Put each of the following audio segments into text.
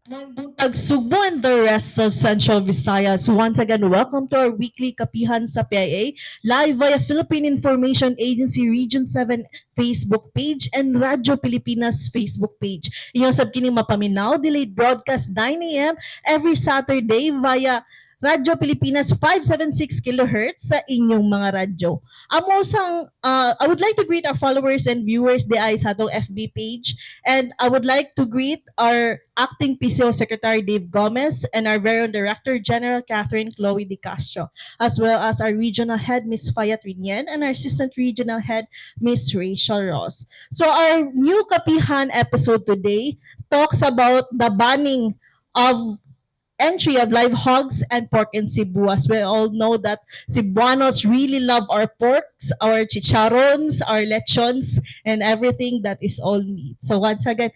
Buntag, Sugbo and the rest of Central Visayas. Once again, welcome to our weekly Kapihan sa PIA, live via Philippine Information Agency Region 7 Facebook page and Radyo Pilipinas Facebook page. Inyo sab kini mapaminaw, delayed broadcast 9 a.m. every Saturday via Radyo Pilipinas 576 kHz sa inyong mga radyo. Amo sang I would like to greet our followers and viewers diay sa atong FB page, and I would like to greet our acting PCO Secretary Dave Gomez and our very own Director General Catherine Chloe De Castro, as well as our Regional Head Miss Fayat Rinien and our Assistant Regional Head Miss Rachel Ross. So our new Kapihan episode today talks about the banning of entry of live hogs and pork in Cebu. As we all know that Cebuanos really love our porks, our chicharons, our lechons, and everything that is all meat. So once again,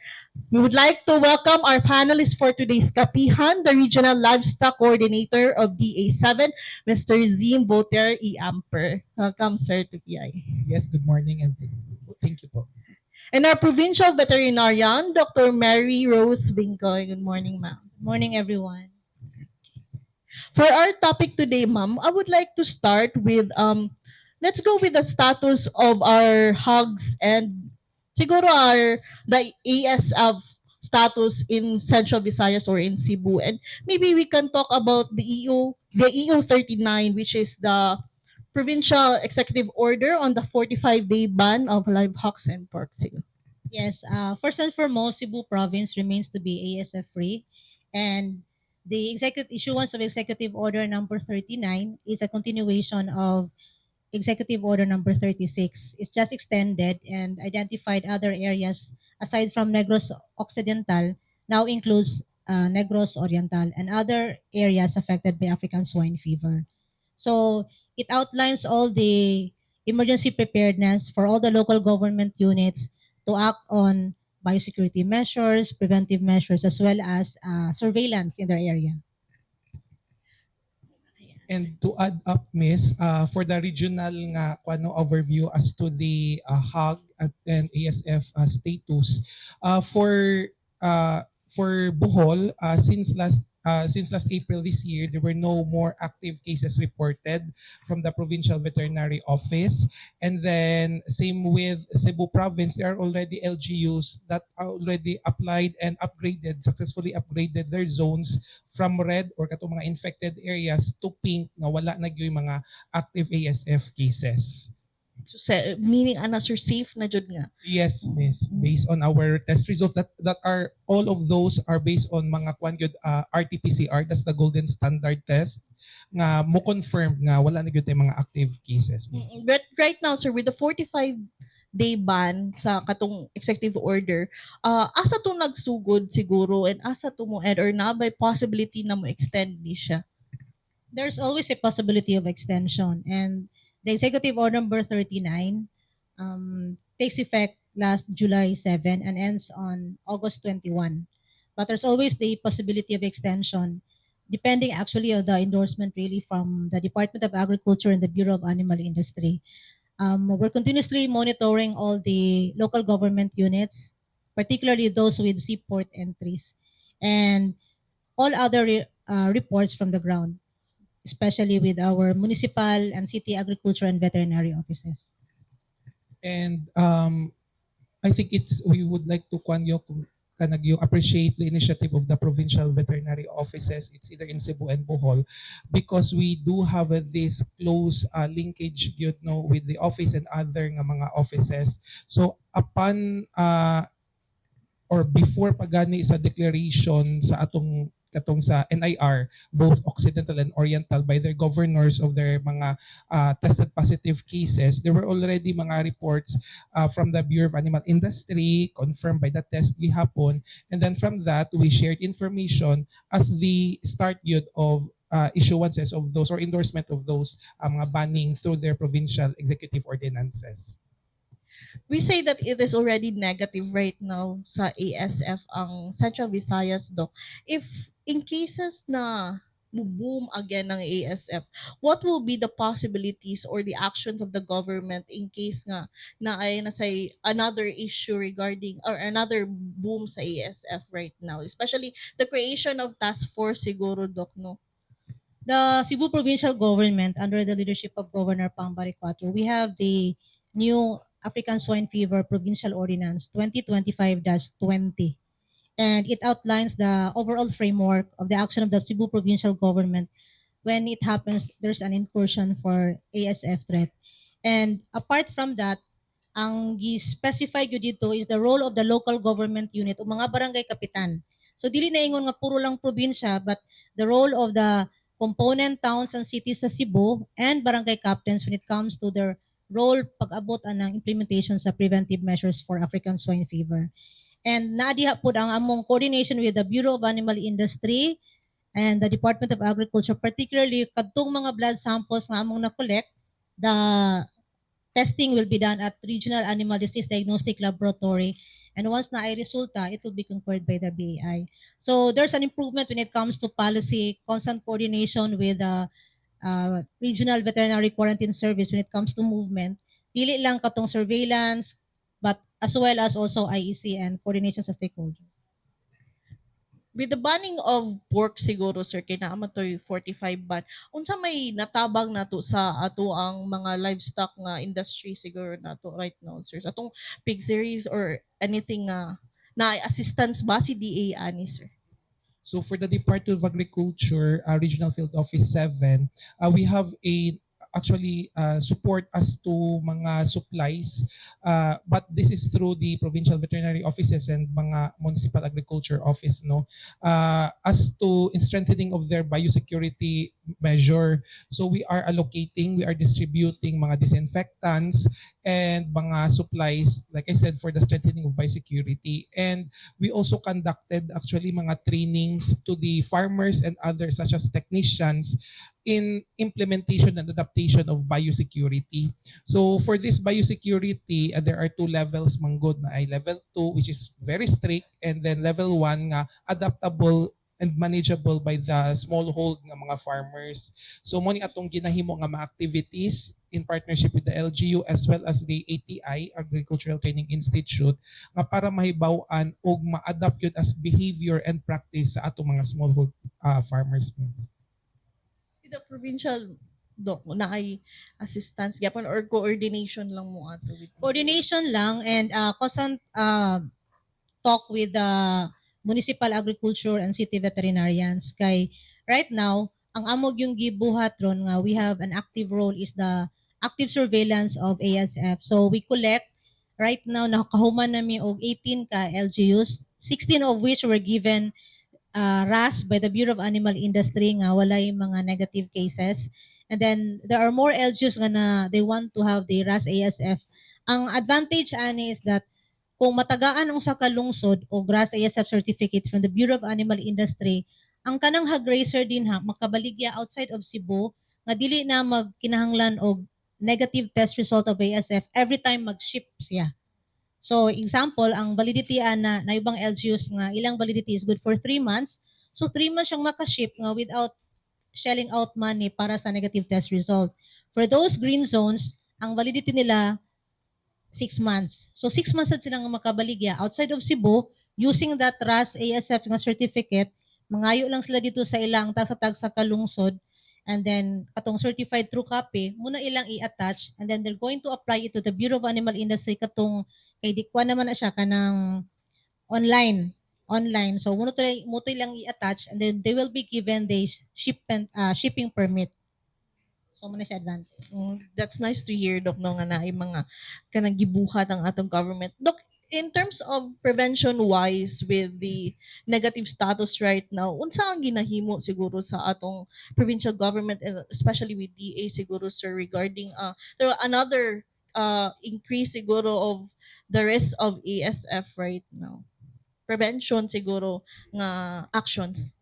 we would like to welcome our panelists for today's Kapihan, the Regional Livestock Coordinator of DA7, Mr. Zim Voltaire E. Amper. Welcome, sir, to PI. Yes, good morning and thank you po. And our Provincial Veterinarian, Dr. Mary Rose Vincoy. Good morning, ma'am. Morning, everyone. For our topic today, ma'am, I would like to start with let's go with the status of our hogs and siguro our the ASF status in Central Visayas or in Cebu, and maybe we can talk about the EO 39, which is the provincial executive order on the 45-day ban of live hogs and pork. Sige. Yes, first and foremost, Cebu Province remains to be ASF free, and the executive issuance of Executive Order number 39 is a continuation of Executive Order number 36. It's just extended and identified other areas aside from Negros Occidental, now includes Negros Oriental and other areas affected by African swine fever. So it outlines all the emergency preparedness for all the local government units to act on biosecurity measures, preventive measures, as well as surveillance in their area. And to add up, Miss, for the regional nga kuano overview as to the hog and ASF status, for Bohol, since last April this year, there were no more active cases reported from the provincial veterinary office. And then same with Cebu province, there are already LGUs that already applied and upgraded, successfully upgraded their zones from red or katong mga infected areas to pink nga wala na gyud mga active ASF cases. So, meaning ana, sir, safe na jud nga. Yes, Miss, based on our test results that are all of those are based on mga kwan gyud, RT-PCR, that's the golden standard test nga mo confirm nga wala na gyud tay mga active cases, Miss. But right now, sir, with the 45 day ban sa katong executive order, asa to nagsugod siguro and asa to mo end or naa bay possibility na mo extend ni siya? There's always a possibility of extension, and the Executive Order number 39 takes effect last July 7 and ends on August 21. But there's always the possibility of extension, depending actually on the endorsement really from the Department of Agriculture and the Bureau of Animal Industry. We're continuously monitoring all the local government units, particularly those with seaport entries, and all other reports from the ground, especially with our municipal and city agriculture and veterinary offices. And I think it's we would like to kwan yo kung kanang yung appreciate the initiative of the provincial veterinary offices. It's either in Cebu and Bohol because we do have this close linkage gyud no with the office and other nga mga offices. So upon or before pagani sa declaration sa atong katong sa NIR, both Occidental and Oriental, by their governors of their mga tested positive cases, there were already mga reports from the Bureau of Animal Industry confirmed by the test gihapon, and then from that we shared information as the start yun of issuances of those or endorsement of those mga banning through their provincial executive ordinances. We say that it is already negative right now sa ASF ang Central Visayas, Doc. If in cases na Boom again ng ASF, what will be the possibilities or the actions of the government in case nga na ay nasa another issue regarding or another boom sa ASF right now, especially the creation of task force siguro, Doc, no? The Cebu Provincial Government, under the leadership of Governor Pam Baricuatro, we have the new African Swine Fever Provincial Ordinance 2025-20. And it outlines the overall framework of the action of the Cebu Provincial Government when it happens there's an incursion for ASF threat. And apart from that, ang gi-specify gyud dito is the role of the local government unit o mga barangay kapitan. So dili na ingon nga puro lang probinsya, but the role of the component towns and cities sa Cebu and barangay captains when it comes to their role pag-abot anang implementation sa preventive measures for African swine fever. And naadiha pod ang among coordination with the Bureau of Animal Industry and the Department of Agriculture, particularly kadtong mga blood samples nga among na-collect, the testing will be done at Regional Animal Disease Diagnostic Laboratory. And once naay resulta, it will be concurred by the BAI. So there's an improvement when it comes to policy, constant coordination with the Regional Veterinary Quarantine Service when it comes to movement. Dili lang katong surveillance, but as well as also IEC and coordination sa stakeholders. With the banning of pork siguro, sir, kay naa man toy 45 ban, unsa may natabang nato sa ato ang mga livestock nga industry siguro nato right now, sir, sa atong pig series or anything nga na assistance ba si DA ani, sir? So for the Department of Agriculture, Regional Field Office 7, we have a actually support as to mga supplies, but this is through the provincial veterinary offices and mga municipal agriculture office, no, as to in strengthening of their biosecurity measure. So we are allocating, we are distributing mga disinfectants and mga supplies, like I said, for the strengthening of biosecurity. And we also conducted actually mga trainings to the farmers and others such as technicians in implementation and adaptation of biosecurity. So for this biosecurity, there are two levels manggod na ay level 2, which is very strict, and then level 1 nga adaptable and manageable by the smallhold nga mga farmers. So mo ni atong ginahimo nga mga activities in partnership with the LGU as well as the ATI, Agricultural Training Institute, nga para mahibaw-an og ma-adapt yun as behavior and practice sa atong mga smallhold farmers. The provincial, Doc, naay assistance gyapon or coordination lang mo ato with Coordination lang and constant talk with the municipal agriculture and city veterinarians, kay right now ang among yung gibuhat ron nga we have an active role is the active surveillance of ASF. So we collect right now, nakahuman nami og 18 ka LGUs, 16 of which were given RAS by the Bureau of Animal Industry nga walay mga negative cases. And then there are more LGUs nga na they want to have the RAS ASF. Ang advantage ani is that kung matagaan ang usa ka lungsod og RAS ASF certificate from the Bureau of Animal Industry, ang kanang hog raiser din ha makabaligya outside of Cebu nga dili na magkinahanglan og negative test result of ASF every time mag-ship siya. So example, ang validity ana na ibang LGUs nga ilang validity is good for 3 months. So 3 months siyang makaship nga without shelling out money para sa negative test result. For those green zones, ang validity nila 6 months. So 6 months na silang makabaligya outside of Cebu using that RAS ASF nga certificate. Mangayo lang sila dito sa ilang tagsa-tagsa ka lungsod and then katong certified true copy muna ilang i-attach, and then they're going to apply it to the Bureau of Animal Industry katong kay di kuha naman na siya kanang online. So mo to lang i-attach and then they will be given the shipping permit. So mo na siya advantage. That's nice to hear, Doc, no, nga naay mga kanang gibuhat ang atong government. Doc, in terms of prevention wise with the negative status right now, unsa ang ginahimo siguro sa atong provincial government and especially with DA siguro, sir, regarding there another increase siguro of the risk of ASF right now? Prevention siguro nga actions.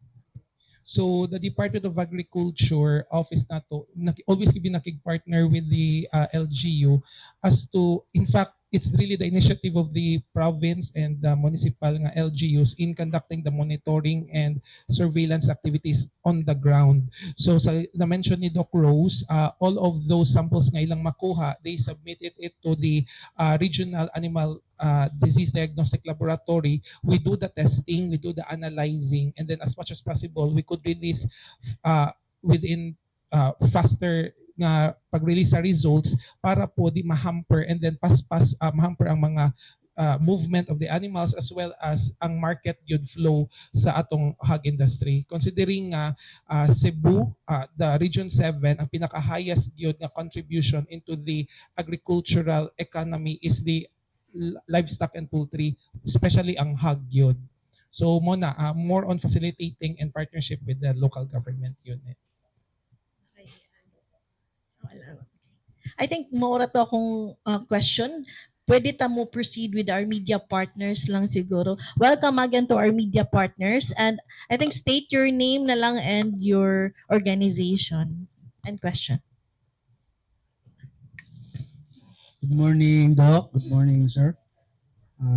So the Department of Agriculture office nato always be nakig-partner with the LGU as to in fact It's really the initiative of the province and the municipal nga LGUs in conducting the monitoring and surveillance activities on the ground. So sa na-mention ni Doc Rose, all of those samples nga ilang makuha, they submitted it to the Regional Animal Disease Diagnostic Laboratory. We do the testing, we do the analyzing, and then as much as possible, we could release within faster nga pag-release sa results para po di ma-hamper and then paspas ma-hamper ang mga movement of the animals as well as ang market gyud flow sa atong hog industry. Considering nga Cebu, the Region 7, ang pinaka-highest gyud nga contribution into the agricultural economy is the livestock and poultry, especially ang hog gyud. So mao na, more on facilitating and partnership with the local government unit. Wala. I think mao ra to akong question. Pwede ta mo proceed with our media partners lang siguro. Welcome again to our media partners, and I think state your name na lang and your organization and question. Good morning, Doc. Good morning, sir.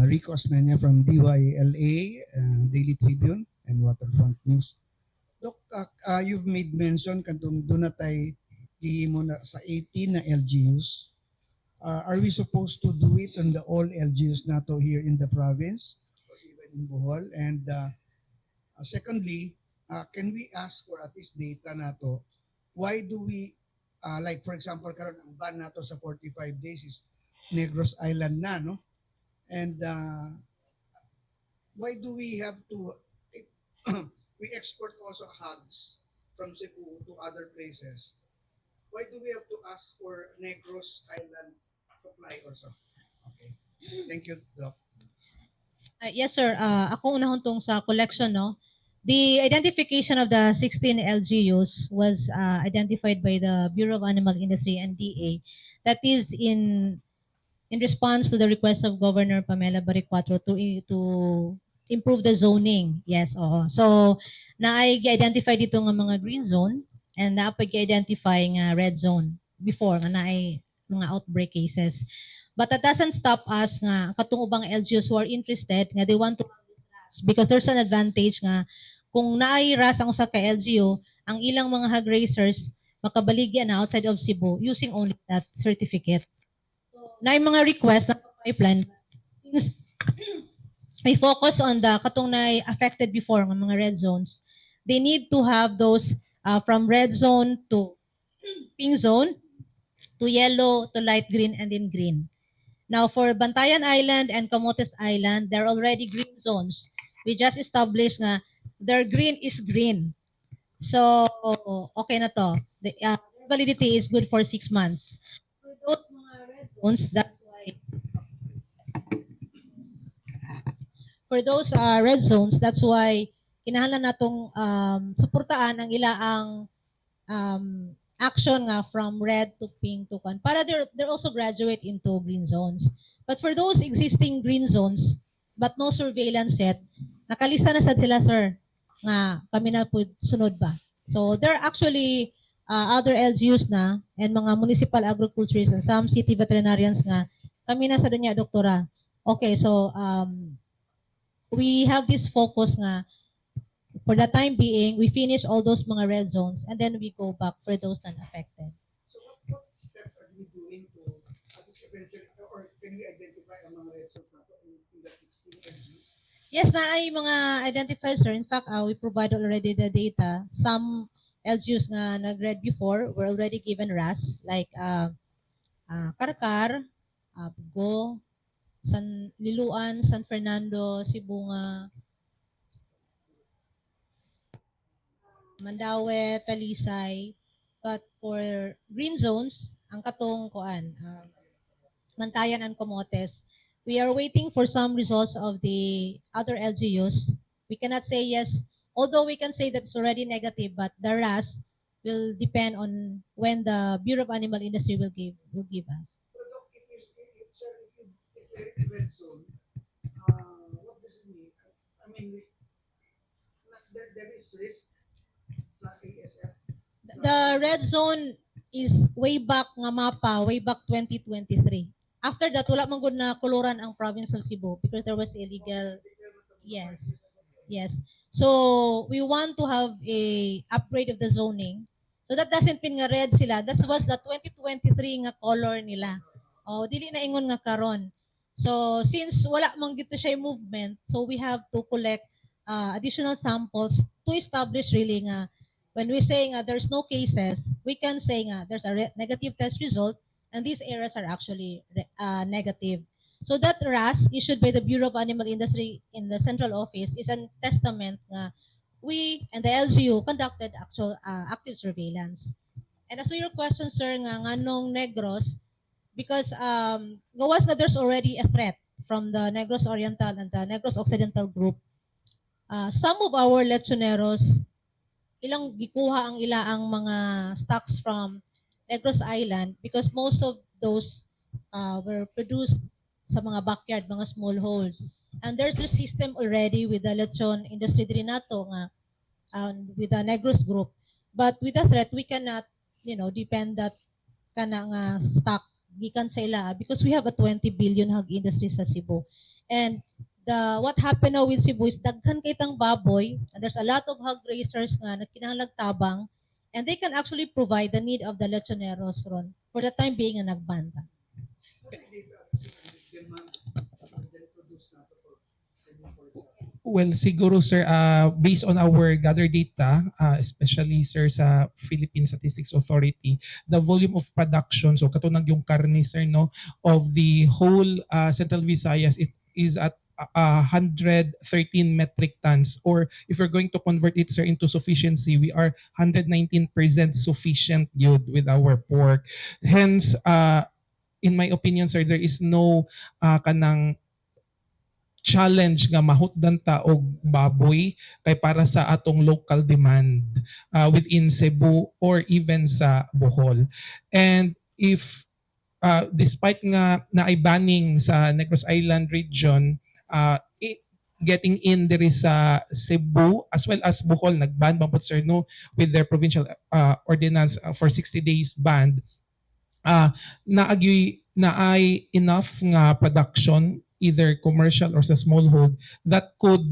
Rico Osmeña from DYLA, Daily Tribune, and Waterfront News. Doc, you've made mention katong duna tay gihimo na sa 18 na LGUs. Are we supposed to do it on the all LGUs nato here in the province or even in Bohol? And secondly, can we ask for at least data nato? Why do we like, for example, karon ang ban nato sa 45 days is Negros Island na, no? And why do we have to we export also hogs from Cebu to other places? Why do we have to ask for Negros Island supply also? Okay. Thank you, Doc. Yes, sir. Ako unahon tong sa collection, no? The identification of the 16 LGUs was identified by the Bureau of Animal Industry and DA. That is in response to the request of Governor Pamela Baricuatro to improve the zoning. Yes, oo. So, naay gi-identify dito nga mga green zone and naa pa gi-identify nga red zone before nga naay mga outbreak cases. But that doesn't stop us nga katong ubang LGUs who are interested nga they want to have this RAS because there's an advantage nga kung naay RAS ang usa ka LGU, ang ilang mga hog raisers makabaligya na outside of Cebu using only that certificate. So, naay mga request na pipeline, since we focus on the katong na affected before nga mga red zones, they need to have those from red zone to pink zone to yellow to light green and then green. Now, for Bantayan Island and Camotes Island, they're already green zones. We just established nga their green is green. So, okay na to. The validity is good for 6 months. For those mga red zones, that's why for those red zones, that's why kinahanglan natong suportaan ang ilaang action nga from red to pink to kwan para they're also graduate into green zones. But for those existing green zones but no surveillance yet, nakalista na sad sila, sir, nga kami na po sunod ba. So there are actually other LGUs na and mga municipal agriculturists and some city veterinarians nga kami na sa dunya, doktora. Okay, so we have this focus nga for the time being, we finish all those mga red zones and then we go back for those non-affected. So what steps are we doing to at least eventually, or can we identify ang mga red zones nato in the 16 LGUs? Yes, naay mga identified, sir. In fact, we provide already the data. Some LGUs nga nag-red before were already given RAS, like Carcar, Bogo, San Liloan, San Fernando, Sibonga, Mandaue, Talisay. But for green zones, ang katong kuan, Mantayan and Camotes, we are waiting for some results of the other LGUs. We cannot say yes, although we can say that it's already negative, but the RAS will depend on when the Bureau of Animal Industry will give us. Pero Doc, if you, if, sir, if you declare it red zone, what does it mean? I mean, there is risk sa ASF. The red zone is way back nga mapa, way back 2023. After that, wala man gud na koloran ang province of Cebu because there was illegal. Yes. So we want to have a upgrade of the zoning. So that doesn't mean nga red sila. That was the 2023 nga color nila. Oh, dili na ingon nga karon. So since wala man gyud to siya movement, so we have to collect additional samples to establish really nga when we say nga there's no cases, we can say nga there's a negative test result and these areas are actually negative. So that RAS issued by the Bureau of Animal Industry in the central office is a testament nga we and the LGU conducted actual active surveillance. And as to your question, sir, nga nganong Negros, because gawas nga there's already a threat from the Negros Oriental and the Negros Occidental group. Some of our lechoneros, ilang gikuha ang ilaang mga stocks from Negros Island because most of those were produced sa mga backyard, mga smallhold. And there's the system already with the lechon industry diri nato nga with the Negros group. But with the threat, we cannot depend that kana nga stock gikan sa ila because we have a 20 billion hog industry sa Cebu. And the what happened now with Cebu is daghan kay tang baboy and there's a lot of hog raisers nga nagkinahanglag tabang and they can actually provide the need of the lechoneros ron for the time being nga nagbanta. What is data demand and then produce nato for Cebu, for example? Well, siguro, sir, based on our gathered data, especially, sir, sa Philippine Statistics Authority, the volume of production, so katunag yung karne, sir, no, of the whole Central Visayas, it is at 113 metric tons, or if you're going to convert it, sir, into sufficiency, we are 119% sufficient yun with our pork. Hence, in my opinion, sir, there is no kanang challenge nga mahutdan ta og baboy kay para sa atong local demand within Cebu or even sa Bohol. And if despite nga naay banning sa Negros Island region, getting in diri sa Cebu as well as Bohol, nagban ba po, sir, no, with their provincial ordinance for 60 days ban, naagyoy naay enough nga production, either commercial or sa smallhold, that could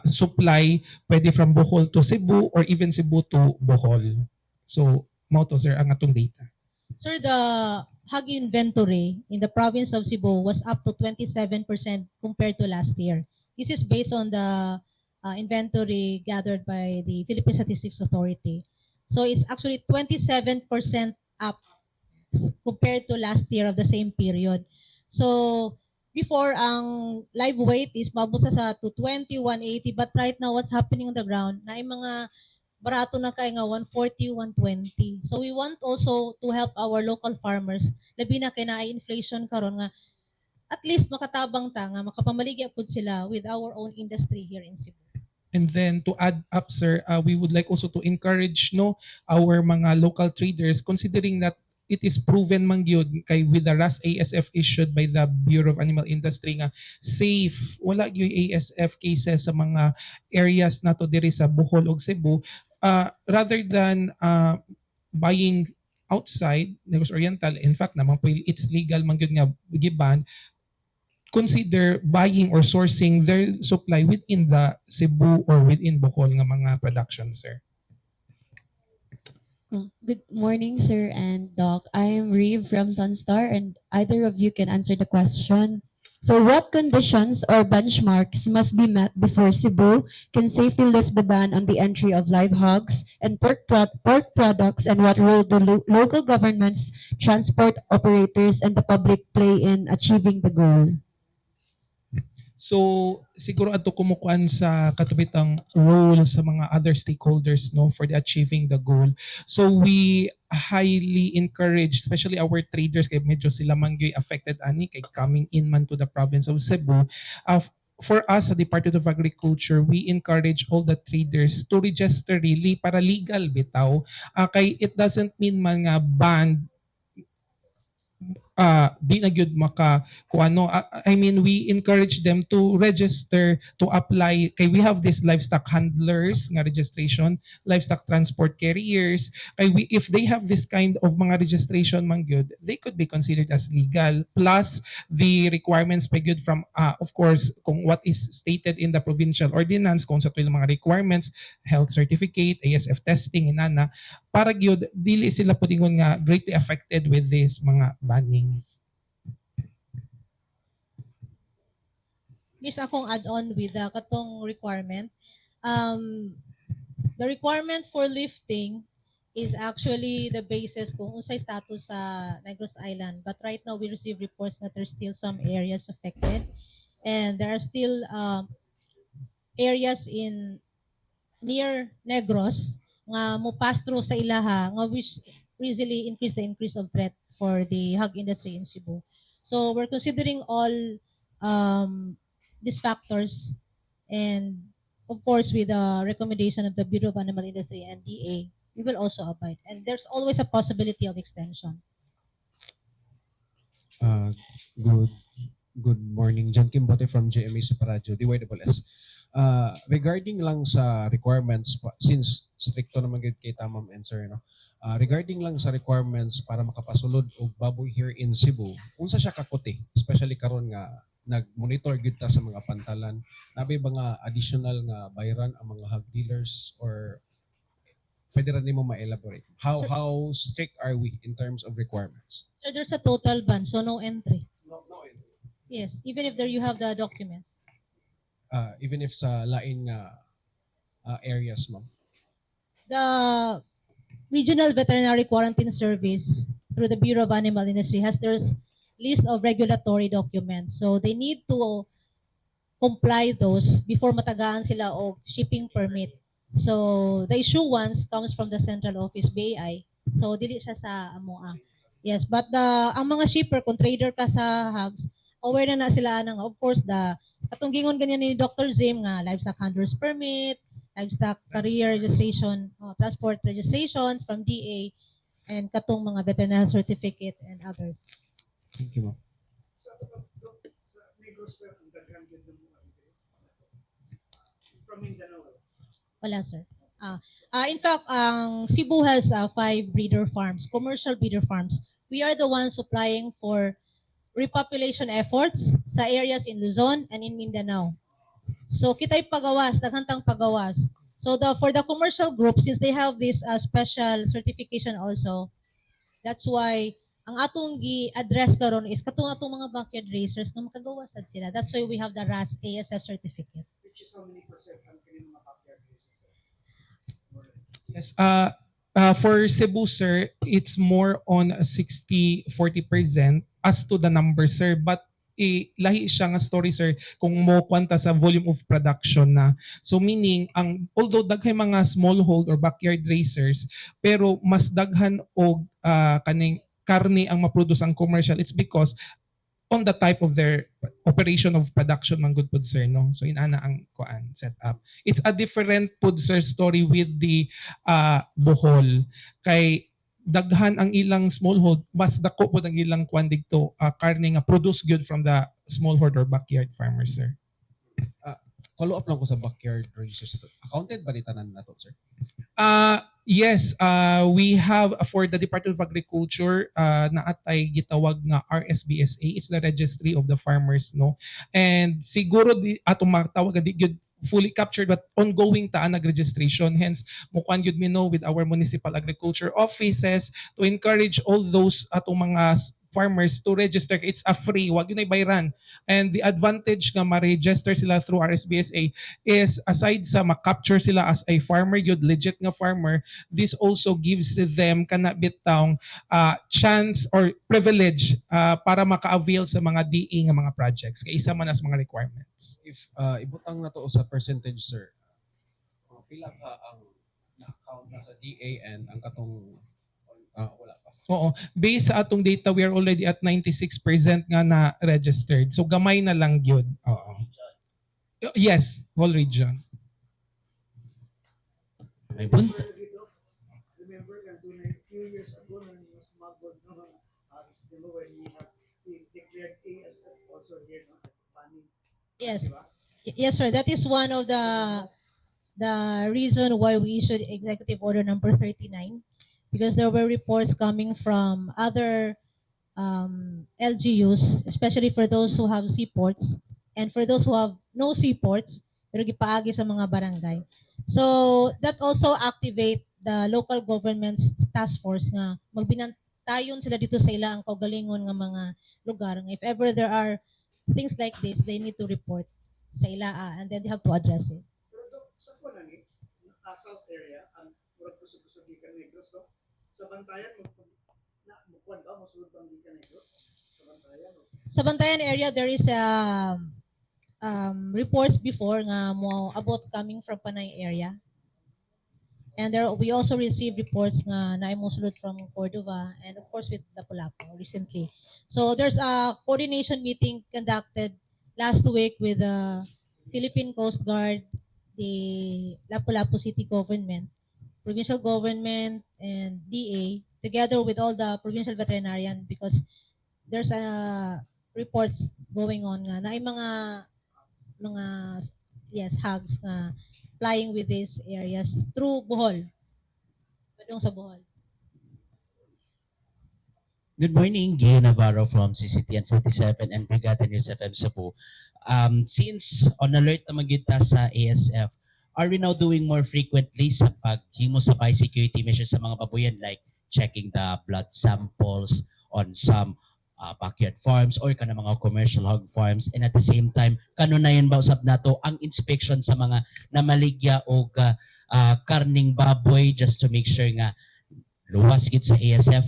supply pwede from Bohol to Cebu or even Cebu to Bohol. So mao to, sir, ang atong data. Sir, the hog inventory in the province of Cebu was up to 27% compared to last year. This is based on the inventory gathered by the Philippine Statistics Authority. So it's actually 27% up compared to last year of the same period. So before, ang live weight is maabot sa 220, 180, but right now what's happening on the ground, na mga barato na kay nga 140, 120. So we want also to help our local farmers, labi na kay naay inflation karon nga at least makatabang ta nga makapamaligya pud sila with our own industry here in Cebu. And then to add up, sir, we would like also to encourage, no, our mga local traders, considering that it is proven man gyud kay with the RAS ASF issued by the Bureau of Animal Industry nga safe, wala gyud ASF cases sa mga areas nato diri sa Bohol ug Cebu, rather than buying outside Negros Oriental, in fact naman po it's legal man gyud nga giban, consider buying or sourcing their supply within the Cebu or within Bohol nga mga production, sir. Oh, good morning, sir and Doc. I am Reeve from Sunstar, and either of you can answer the question. So, what conditions or benchmarks must be met before Cebu can safely lift the ban on the entry of live hogs and pork products, and what role do local governments, transport operators, and the public play in achieving the goal? So siguro adto kumukuan sa katubitang role sa mga other stakeholders, no, for the achieving the goal. So we highly encourage especially our traders kay medyo sila man gyud affected ani kay coming in man to the province of Cebu. For us sa Department of Agriculture, we encourage all the traders to register really para legal bitaw. Kay it doesn't mean mga banned Di na gyud maka kung ano. I mean, we encourage them to register, to apply, kay we have this livestock handlers nga registration, livestock transport carriers, kay if they have this kind of mga registration man gyud, they could be considered as legal, plus the requirements pa gyud from of course, kung what is stated in the provincial ordinance, kung sa tuwing mga requirements, health certificate, ASF testing, inana, para gyud dili sila pud ingon nga greatly affected with these mga bannings. Miss, akong add-on with the katong requirement. The requirement for lifting is actually the basis kung unsay status sa Negros Island. But right now, we receive reports that there's still some areas affected. And there are still areas in near Negros nga mo pass through sa ilaha nga which easily increase the increase of threat for the hog industry in Cebu. So we're considering all these factors and, of course, with the recommendation of the Bureau of Animal Industry and DA, we will also abide. And there's always a possibility of extension. Good morning. John Kimbote from GMA Super Radio, DYSS. Regarding lang sa requirements, since stricto naman gid kay ma'am and sir, no? Regarding lang sa requirements para makapasulod og baboy here in Cebu, unsa siya kakuti, especially karon nga nag-monitor gid ta sa mga pantalan, nabi ba nga additional nga bayaran ang mga hog dealers or pwede ra nimo ma-elaborate? How Sir- how strict are we in terms of requirements? So there's a total ban, so no entry. No. Yes, even if there you have the documents. Even if sa lain nga areas, ma'am? The Regional Veterinary Quarantine Service through the Bureau of Animal Industry has their list of regulatory documents. So they need to comply those before matagaan sila og shipping permit. So the issuance comes from the central office, BAI. So dili siya sa amoa. Yes, but the ang mga shipper, kung trader ka sa hogs, aware na na sila ng, of course, the katong gingon ganyan ni Dr. Zim nga livestock handlers permit, livestock carrier registration, oh, transport registrations from DA and katong mga veterinary certificate and others. Thank you, ma'am. Sa Negros, sir, ang daghan gyud ng mga from Mindanao. Wala, sir. In fact, ang Cebu has five breeder farms, commercial breeder farms. We are the ones supplying for repopulation efforts sa areas in Luzon and in Mindanao. So kita'y pagawas, daghan tang pagawas. So the for the commercial group, since they have this special certification also, that's why ang atong gi-address karon is katong atong mga backyard raisers nga makagawas sad sila. That's why we have the RAS ASF certificate. Which is how many percent ang kini mga backyard raisers, sir? More or less? Yes. For Cebu, sir, it's more on 60-40% as to the number, sir. But lahi siya nga story, sir, kung mo kwanta sa volume of production na. So meaning, ang although daghay mga smallhold or backyard raisers, pero mas daghan og kaning karne ang ma-produce ang commercial. It's because on the type of their operation of production man gud pud, sir, no? So inana ang kuan set up. It's a different pud, sir, story with the Bohol, kay daghan ang ilang smallhold, mas dako pud ang ilang kuan didto, karne nga produce good from the smallhold or backyard farmers, sir. Follow up lang ko sa backyard raisers. Accounted ba ni tanan na to, sir? Yes, we have for the Department of Agriculture naatay gitawag nga RSBSA. It's the registry of the farmers, no? And siguro di atong matawag di gyud fully captured, but ongoing ta nag-registration. Hence, mukuan gyud mi, no, with our municipal agriculture offices to encourage all those atong mga farmers to register. It's a free, wag yun ay bayran. And the advantage nga ma-register sila through RSBSA is, aside sa ma-capture sila as a farmer yun, legit nga farmer, this also gives them kana bitawng chance or privilege para maka-avail sa mga DA nga mga projects kay isa man as mga requirements. If ibutang na to sa percentage, sir, pila ka ang na-account na sa DA and ang katong wala pa? Oo. Based sa atong data, we are already at 96% nga na registered. So gamay na lang gyud. Oo. Yes, whole region. May bunt Remember, kanto na few years ago na mas magod na mga hogs. Di ba, when we declared ASF also here, no? Banning, Yes. di ba? Yes, sir. That is one of the reason why we issued Executive Order number 39, because there were reports coming from other LGUs, especially for those who have seaports and for those who have no seaports, pero gipaagi sa mga barangay. So that also activate the local government's task force nga magbinantayon sila dito sa ila ang kaugalingon nga mga lugar. Nga if ever there are things like this, they need to report sa ila and then they have to address it. Pero Doc, sa kuwan na ni, south area, ang murag kusog-kusog gikan Negros, no? Sa Bantayan, mo na mukuan ba mosulod bang gikan Negros? Sa Bantayan, no? Sa Bantayan area, there is reports before nga mo about coming from Panay area. And there we also received reports nga naay mosulod from Cordova and of course with Lapu-Lapu recently. So there's a coordination meeting conducted last week with the Philippine Coast Guard, the Lapu-Lapu City Government, provincial government, and DA, together with all the provincial veterinarian, because there's a reports going on nga naay mga yes, hogs nga flying with these areas through Bohol. Padung sa Bohol. Good morning, Gio Navarro from CCTN 47 and Brigada News FM Cebu. Since on alert na gyud ta sa ASF, are we now doing more frequently sa paghimo sa biosecurity measures sa mga babuyan, like checking the blood samples on some backyard farms or kana mga commercial hog farms, and at the same time kanunayan ba usab nato ang inspection sa mga namaligya og karning baboy just to make sure nga luwas gid sa ASF?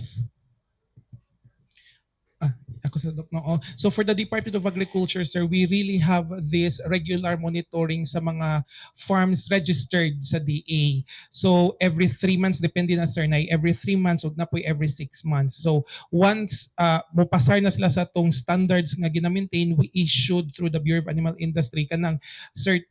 Ako sa Doc, no? Oh. So for the Department of Agriculture, sir, we really have this regular monitoring sa mga farms registered sa DA. So every 3 months, depende na, sir, na every 3 months ug naa poy every 6 months. So once mopasar na sila sa atong standards nga gina-maintain, we issued through the Bureau of Animal Industry kanang cert,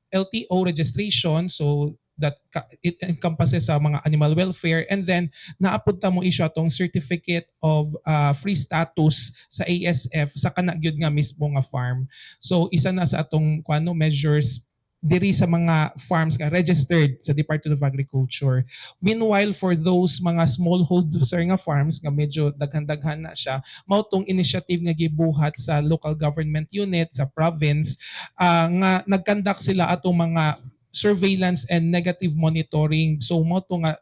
LTO registration. So that it encompasses sa mga animal welfare, and then naa pud ta mo issue atong certificate of free status sa ASF sa kana gyud nga mismo nga farm. So isa na sa atong kuano measures diri sa mga farms nga registered sa Department of Agriculture. Meanwhile, for those mga smallholder nga farms nga medyo daghan-daghan na siya, mao tong initiative nga gibuhat sa local government unit sa province nga nag-conduct sila atong mga surveillance and negative monitoring. So mao to nga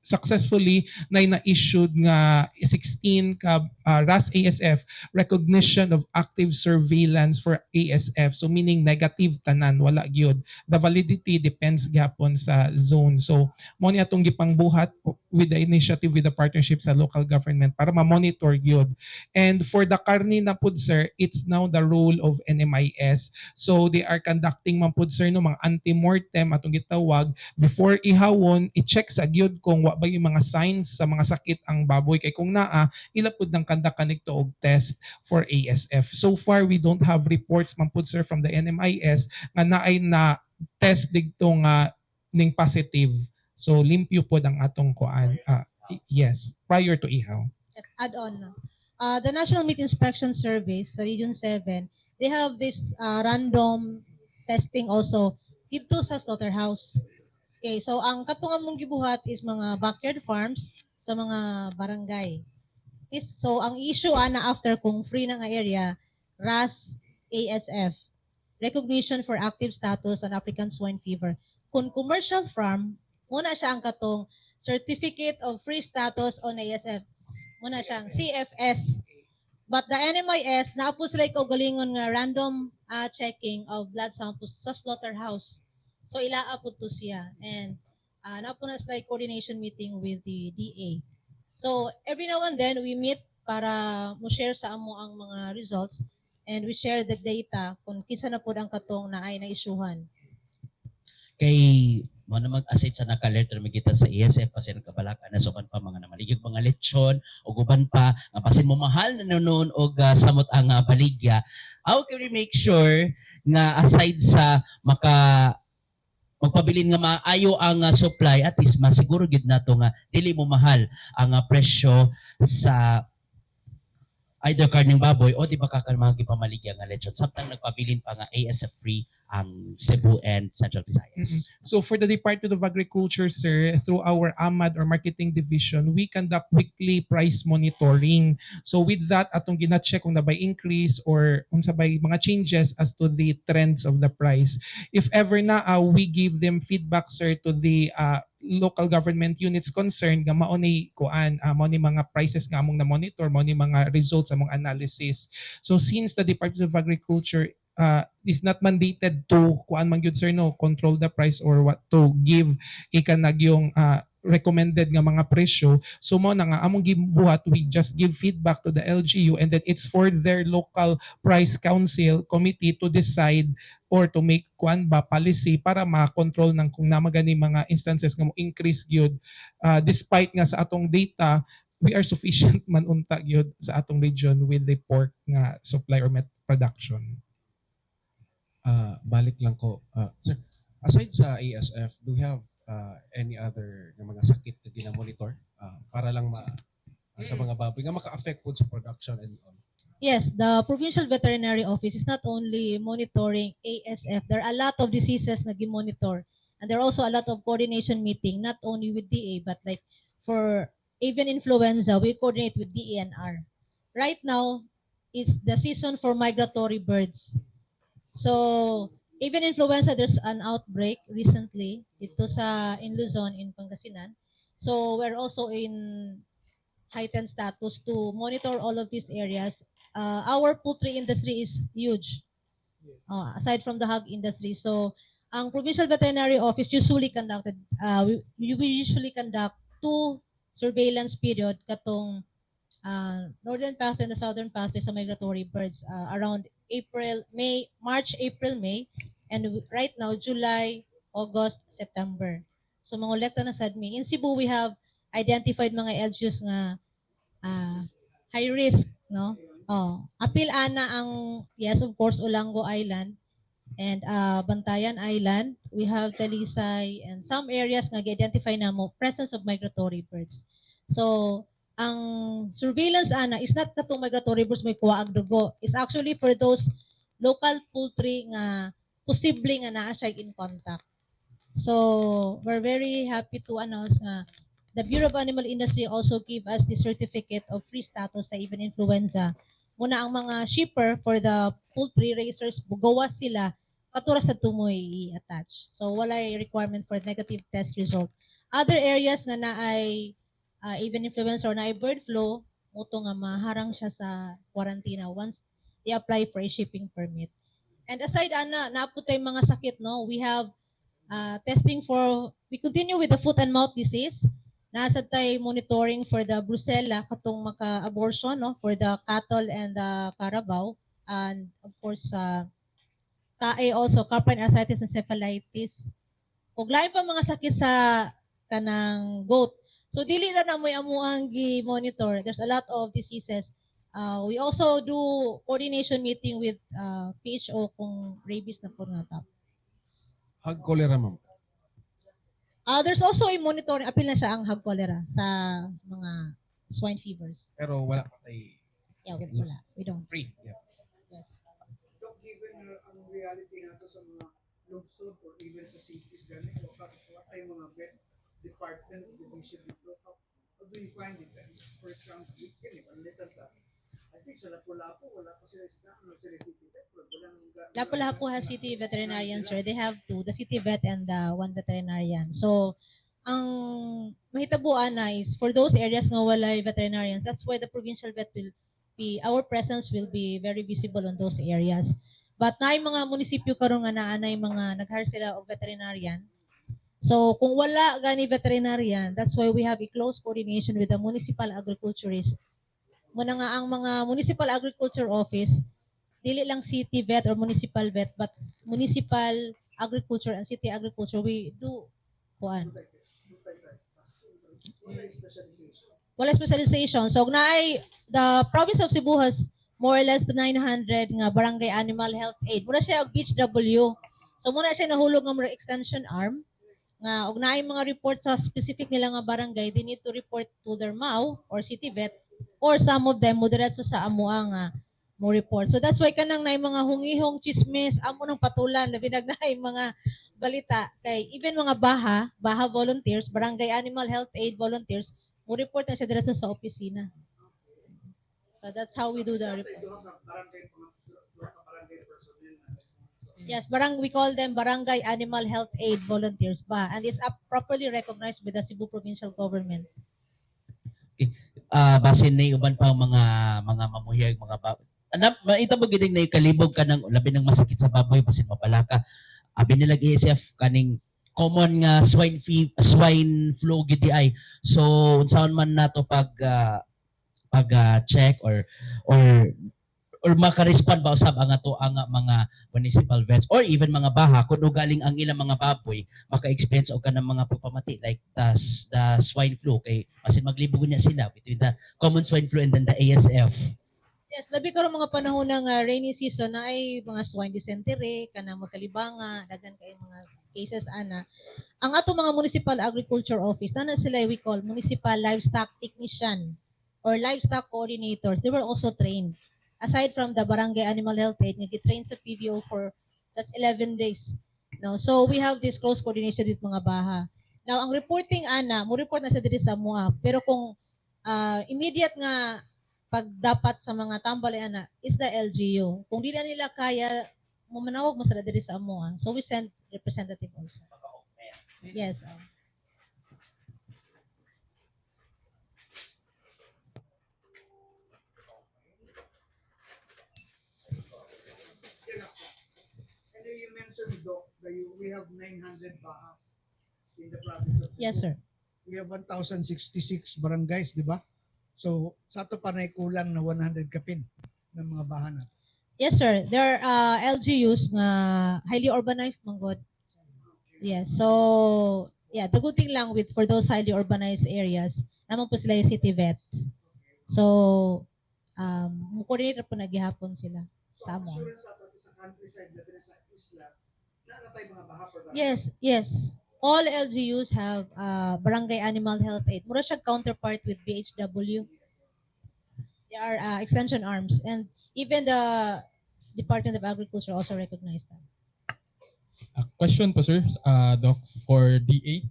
successfully na na-issued nga 16 ka RAS ASF, recognition of active surveillance for ASF. So meaning negative tanan, wala gyud. The validity depends gyapon sa zone. So mo ni atong gipangbuhat with the initiative, with the partnership sa local government para ma-monitor gyud. And for the karni na pud, sir, it's now the role of NMIS. So they are conducting man pud, sir, no, mga anti-mortem atong gitawag. Before ihawon, i-check sa gyud kung wa ba yung mga signs sa mga sakit ang baboy, kay kung naa, ila pud nang conduct kanigto og test for ASF. So far we don't have reports man pud, sir, from the NMIS nga naay na test digto nga ning positive. So limpyo pod ang atong kuan, yes, prior to ihaw. Yes, add on, no? The National Meat Inspection Service sa Region 7, they have this random testing also dito sa slaughterhouse. Okay, so ang katungan mong gibuhat is mga backyard farms sa mga barangay. So ang issue ana after kung free na nga area, RAS ASF, recognition for active status on African swine fever. Kung commercial farm, muna siya ang katong certificate of free status on ASF. Muna siyang CFS. But the NMIS, naa po sila kaugalingon nga random checking of blood samples sa slaughterhouse. So ilaa po to siya. And naa po na sila coordination meeting with the DA. So every now and then we meet para mo share sa amo ang mga results and we share the data kung kinsa na pod ang katong naay na isyuhan. Kay mo na mag-aside sa naka-alert na kita sa ASF kasi nagkabalaka na sukan pa mga namaligyog mga lechon o uban pa nga basin mo mahal na noon og samot ang baligya. How can we make sure nga aside sa maka magpabilin nga maayo ang supply, at least masiguro gid nato nga dili mo mahal ang presyo sa Either karneng baboy o di ba kakan mga gipamaligya nga lechon samtang nagpabilin pa nga ASF free ang Cebu and Central Visayas? So for the Department of Agriculture, sir, through our AMAD or marketing division, we conduct weekly price monitoring. So with that, atong gina-check kung naa bay increase or unsa bay mga changes as to the trends of the price. If ever na we give them feedback, sir, to the local government units concerned nga mao ni kuan, mao ni mga prices nga among na-monitor, mao ni mga results among analysis. So since the Department of Agriculture is not mandated to kuan man gyud, sir, no, control the price or what, to give ikanag yung recommended nga mga presyo, so mao na nga among gibuhat, we just give feedback to the LGU and then it's for their local price council committee to decide or to make kuan ba, policy para ma-control ng kung naa magani mga instances nga mo increase gyud, despite nga sa atong data we are sufficient man unta gyud sa atong region with the pork nga supply or meat production. Balik lang ko. Sir, aside sa ASF, do we have any other nga mga sakit na ginamonitor para lang ma sa mga baboy nga maka-affect po sa production and all? Yes, the Provincial Veterinary Office is not only monitoring ASF. There are a lot of diseases nga gi-monitor. And there are also a lot of coordination meeting, not only with DA, but like for avian influenza, we coordinate with DENR. Right now, is the season for migratory birds. So, avian influenza, there's an outbreak recently dito sa in Luzon, in Pangasinan. So, we're also in heightened status to monitor all of these areas. Our poultry industry is huge, aside from the hog industry. So, ang Provincial Veterinary Office usually conducted, we usually conduct two surveillance period katong northern pathway and the southern pathway sa migratory birds around April, May, March, April, May, and right now, July, August, September. So, mangolekta na sad mi. In Cebu, we have identified mga LGUs nga high risk, no? Oh, apil ana ang, yes, of course, Olango Island and Bantayan Island. We have Talisay and some areas nga gi-identify namo presence of migratory birds. So, ang surveillance ana is not katong migratory birds may kuha og dugo. It's actually for those local poultry nga posible nga naa siya in contact. So, we're very happy to announce nga the Bureau of Animal Industry also give us the certificate of free status sa avian influenza. Mao na ang mga shipper for the poultry raisers, gawas sila, kato ra sa tumoy i-attach. So, walay requirement for negative test result. Other areas nga naay avian influenza or naay bird flu, mao to nga maharang siya sa quarantine once they apply for a shipping permit. And aside ana, naa pod tay mga sakit, no? We have testing for, we continue with the foot and mouth disease. Naa sad tay monitoring for the brucella katong maka-abortion, no, for the cattle and the carabao, and of course CAE also, caprine arthritis encephalitis. Ug lain pa mga sakit sa kanang goat. So dili ra na mo'y amuang gi-monitor. There's a lot of diseases. We also do coordination meeting with PHO kung rabies na po nga tap. Hog cholera, ma'am? There's also a monitoring, apil na siya ang hog cholera sa mga swine fevers. Pero wala pa tay Yeah, wala. We don't. Free. Yeah. Yes. Doc, given ang reality nato sa mga lungsod or even sa cities, gani, wa tay mga vet department, division dito. How do you find it? And for example, kini, pananglitan sa, I think sa Lapu-Lapu, wala pa sila, ano sila city vet, pero walang Lapu-Lapu has city veterinarian, sir. They have two, the city vet and the one veterinarian. So, ang mahitabuan na is for those areas nga walay veterinarians, that's why the provincial vet will be, our presence will be very visible on those areas. But naay mga munisipyo karon nga naa nay mga nag-hire sila og veterinarian. So, kung wala gani veterinarian, that's why we have a close coordination with the municipal agriculturist. Mao na nga ang mga municipal agriculture office, dili lang city vet or municipal vet, but municipal agriculture and city agriculture, we do kuan. Wala specialization. Wala specialization. So naay the province of Cebu has more or less the 900 nga barangay animal health aid. Mura siya og BHW. So mao na siya nahulog nga mura extension arm nga og naay mga report sa specific nila nga barangay, they need to report to their MAO or city vet. Or some of them mo diretso sa amoa nga mo report. So that's why kanang naay mga hungihong chismis, amo nang patulan, labi nag naay mga balita kay even mga BAHA volunteers, Barangay Animal Health Aid volunteers, mo report na siya diretso sa opisina. So that's how we do the report. Yes, we call them Barangay Animal Health Aid Volunteers ba, and it's up properly recognized by the Cebu Provincial Government. Ah, basin na uban pa ang mga mamuhiyag mga ba na maita mo gid na kalibog ka ng labi ng masakit sa baboy, basin mapalaka abi nila ASF, kaning common nga swine flu gid di ay. So unsaon man nato pag check or maka-respond ba usab ang ato ang mga municipal vets or even mga BAHA kung galing ang ilang mga baboy maka-experience og kanang mga pagpamati like the swine flu, kay basin maglibog niya sila between the common swine flu and then the ASF? Yes, labi karon mga panahon ng rainy season na ay mga swine dysentery, kanang magkalibanga, daghan kay mga cases ana. Ang ato mga municipal agriculture office, na sila we call municipal livestock technician or livestock coordinators. They were also trained. Aside from the Barangay Animal Health Aid nga gi-train sa PVO for that's 11 days. No, so we have this close coordination with mga BAHA. Now, ang reporting ana, mo report na sa diri sa amoa, pero kung immediate nga pag dapat sa mga tambal ana is the LGU. Kung di na nila kaya, mumanawag mo sila diri sa amoa. So we send representative also. Yes. And you mentioned, Doc, that we have 900 BAHAs in the province of Cebu. Yes, sir. We have 1,066 barangays, di ba? So, sa ato pa na kulang na 100 kapin ng mga BAHA natin. Yes, sir. There are LGUs nga highly urbanized man gud. Yes. So, yeah, the good thing lang with for those highly urbanized areas, naman po sila yung city vets. So, mo coordinate po na gihapon sila So, sa ang amo. assurance ato sa countryside, labi na sa isla, naa na tay mga BAHA per barangay. Yes. All LGUs have Barangay Animal Health Aid. Mura siya counterpart with BHW. They are extension arms, and even the Department of Agriculture also recognized that. A question po, sir, Doc, for DA.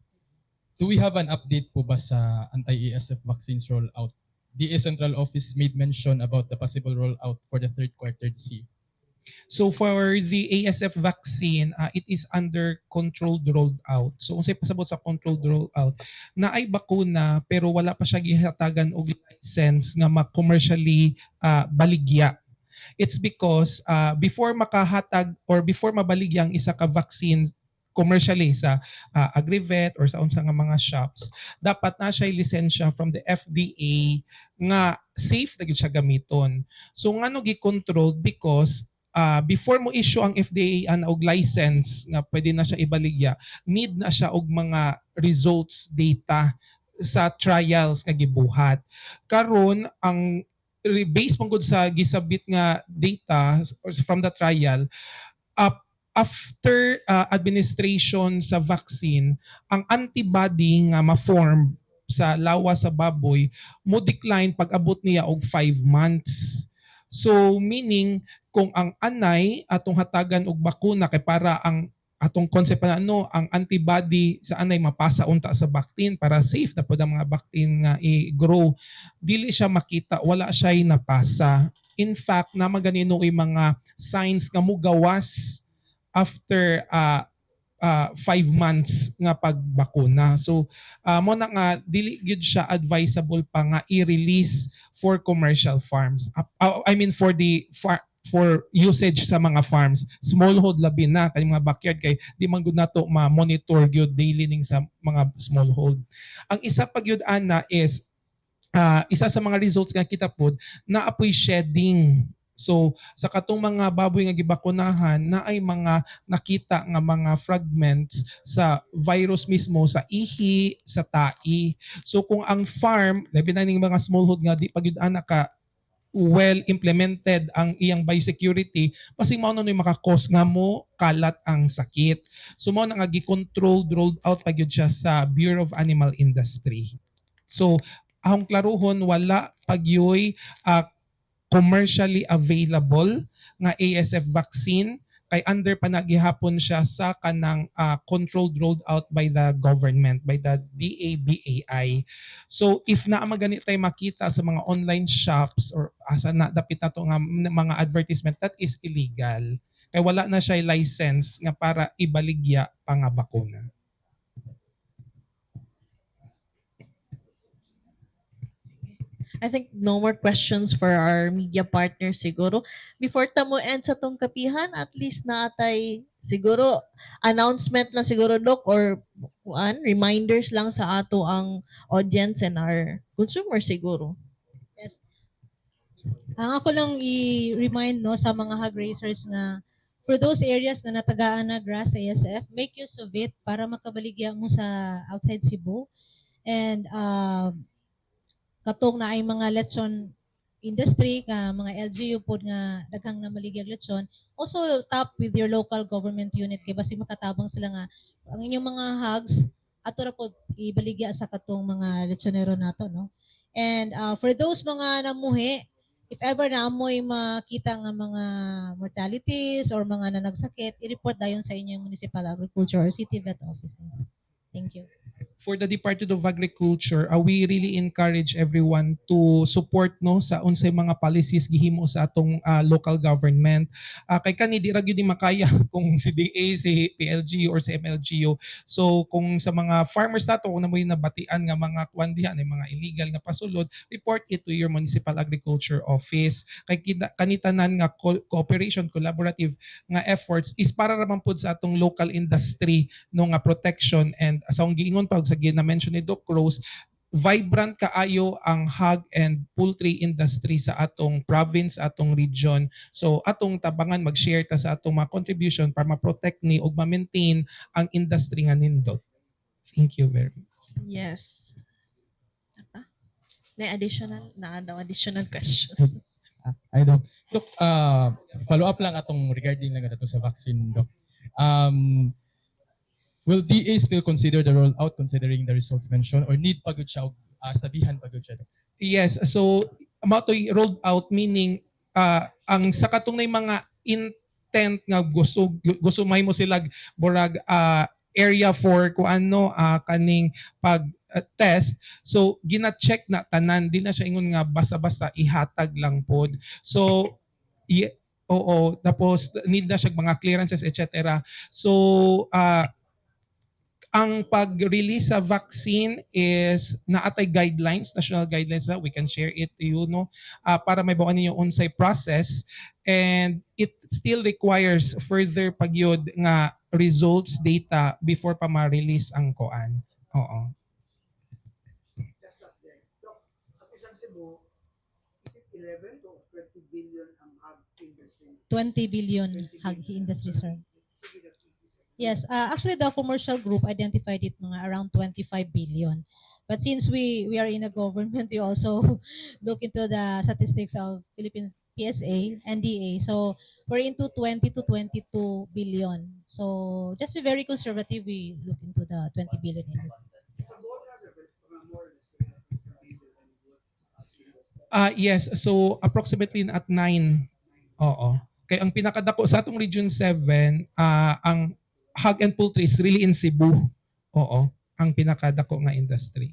Do we have an update po ba sa anti-ASF vaccines rollout? DA Central Office made mention about the possible rollout for the third quarter this year. So for the ASF vaccine, it is under controlled rollout. So unsay pasabot sa controlled rollout, naay bakuna pero wala pa siya gihatagan og license nga ma-commercially baligya. It's because before makahatag or before mabaligya ang isa ka vaccine commercially sa Agrivet or sa unsa nga mga shops, dapat na siya lisensya from the FDA nga safe na gyud siya gamiton. So ngano gi-controlled? Because before mo issue ang FDA ana og license nga pwede na siya ibaligya, need na siya og mga results data sa trials nga gibuhat. Karon ang based man gud sa gisabit nga data or from the trial, up after administration sa vaccine, ang antibody nga ma-form sa lawas sa baboy mo decline pag abot niya og 5 months. So meaning kung ang anay atong hatagan og bakuna kay para ang atong concept na ano, ang antibody sa anay mapasa unta sa vaccine para safe na pud ang mga vaccine nga i-grow, dili siya makita, wala siya napasa. In fact, na maganino mga signs nga mugawas after 5 months nga pagbakuna. So mo na nga dili gyud siya advisable pa nga i-release for commercial farms. I mean for usage sa mga farms. Smallhold labi na kay mga backyard, kay di man gud nato ma-monitor gyud daily ning sa mga smallhold. Ang isa pa gyud ana is isa sa mga results nga kita pod na apoy shedding. So sa katong mga baboy nga gibakunahan na ay mga nakita nga mga fragments sa virus mismo sa ihi, sa tai. So kung ang farm, labi na ning mga smallhold nga di pa gyud ana ka well implemented ang iyang biosecurity, basing mao na maka-cause nga mo kalat ang sakit. So mao na nga gi-controlled rolled out pa gyud siya sa Bureau of Animal Industry. So Ahong klaruhon, wala pa gyoy commercially available nga ASF vaccine kay under pa na gihapon siya sa kanang controlled rolled out by the government, by the DABAI. So if naa magani tay makita sa mga online shops or asa na dapit nato nga mga advertisement, that is illegal. Kay wala na siya license nga para ibaligya pa nga bakuna. I think no more questions for our media partners siguro. Before ta mo end sa tong kapihan, at least naa tay siguro announcement lang siguro, Doc, or kuan, reminders lang sa ato ang audience and our consumers siguro. Yes. Ang ako lang i-remind, no, sa mga hog raisers nga for those areas nga natagaan na grass ASF, make use of it para makabaligya mo sa outside Cebu. And katong naay mga lechon industry nga mga LGU pod nga daghang namaligyag lechon, also tap with your local government unit kay basi makatabang sila nga ang inyong mga hogs ato ra pod ibaligya sa katong mga lechonero nato, no? And for those mga namuhi, if ever na amoy makita nga mga mortalities or mga nanagsakit, i-report dayon sa inyong municipal agriculture or city vet offices. Thank you. For the Department of Agriculture, we really encourage everyone to support, no, sa unsay mga policies gihimo sa atong local government. Kay kani di ra gyud ni makaya kung si DA, si PLGU or si MLGU. So kung sa mga farmers nato, kung namoy nabatian nga mga kwan diha ni mga illegal nga pasulod, report it to your municipal agriculture office. Kay kita kani tanan nga cooperation, collaborative nga efforts is para ra man pud sa atong local industry, no, nga protection. And sa akong giingon pa sa gina-mention ni Doc Rose, vibrant kaayo ang hog and poultry industry sa atong province, atong region. So atong tabangan, mag-share ta sa atong mga contribution para ma-protect ni ug ma-maintain ang industry nga nindot. Thank you very much. Yes. Apa? Na additional na daw additional question. Ah, ay, Doc. Doc, follow up lang atong regarding lang ato sa vaccine, Doc. Will DA still consider the rollout considering the results mentioned or need pa gud siya og sabihan pa gud siya, Doc? Yes, so mao to'y rolled out, meaning ang sa katong nay mga intent nga gusto gusto mahimo sila burag area for kung ano kaning pag test, so gina-check na tanan. Di na siya ingon nga basta-basta ihatag lang pod. So oo, tapos need na siya mga clearances, etc. So ang pag-release sa vaccine is naatay guidelines, national guidelines na we can share it to you, no, para may bukan ninyo unsay process, and it still requires further pagyud nga results data before pa ma-release ang koan. Oo. Just last day. Doc, at isang Cebu, is it 11 to 20 billion ang hog industry? 20 billion 20 hog billion. Industry, sir. Sige, that's it. Yes, actually the commercial group identified it mga around 25 billion. But since we are in a government, we also look into the statistics of Philippine PSA, NDA. So we're into 20 to 22 billion. So just be very conservative, we look into the 20 billion industry. Sa Bohol nga, sir, mga more or less 20 billion ang hog industry. Ah, yes, so approximately at 9. Oo. Kay ang pinakadako sa atong Region 7, ang hog and poultry is really in Cebu. Oo, ang pinakadako nga industry.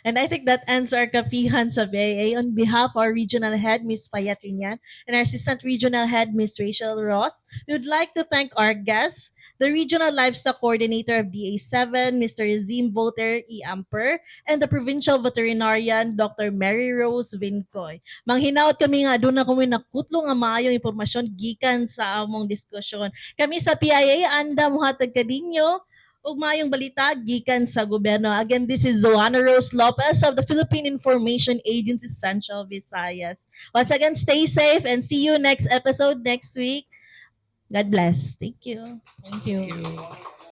And I think that ends our kapihan sa BIA. On behalf of our regional head, Ms. Payat Rinyan, and our assistant regional head, Ms. Rachel Ross, we would like to thank our guests, the regional livestock coordinator of DA7, Mr. Zim Voltaire E. Amper, and the provincial veterinarian, Dr. Mary Rose Vincoy. Manghinaot kami nga aduna kami nakutlo nga maayong impormasyon gikan sa among diskusyon. Kami sa PIA, anda mohatag kaninyo ug maayong balita gikan sa gobyerno. Again, this is Zoana Rose Lopez of the Philippine Information Agency Central Visayas. Once again, stay safe and see you next episode next week. God bless. Thank you. Thank you. Thank you.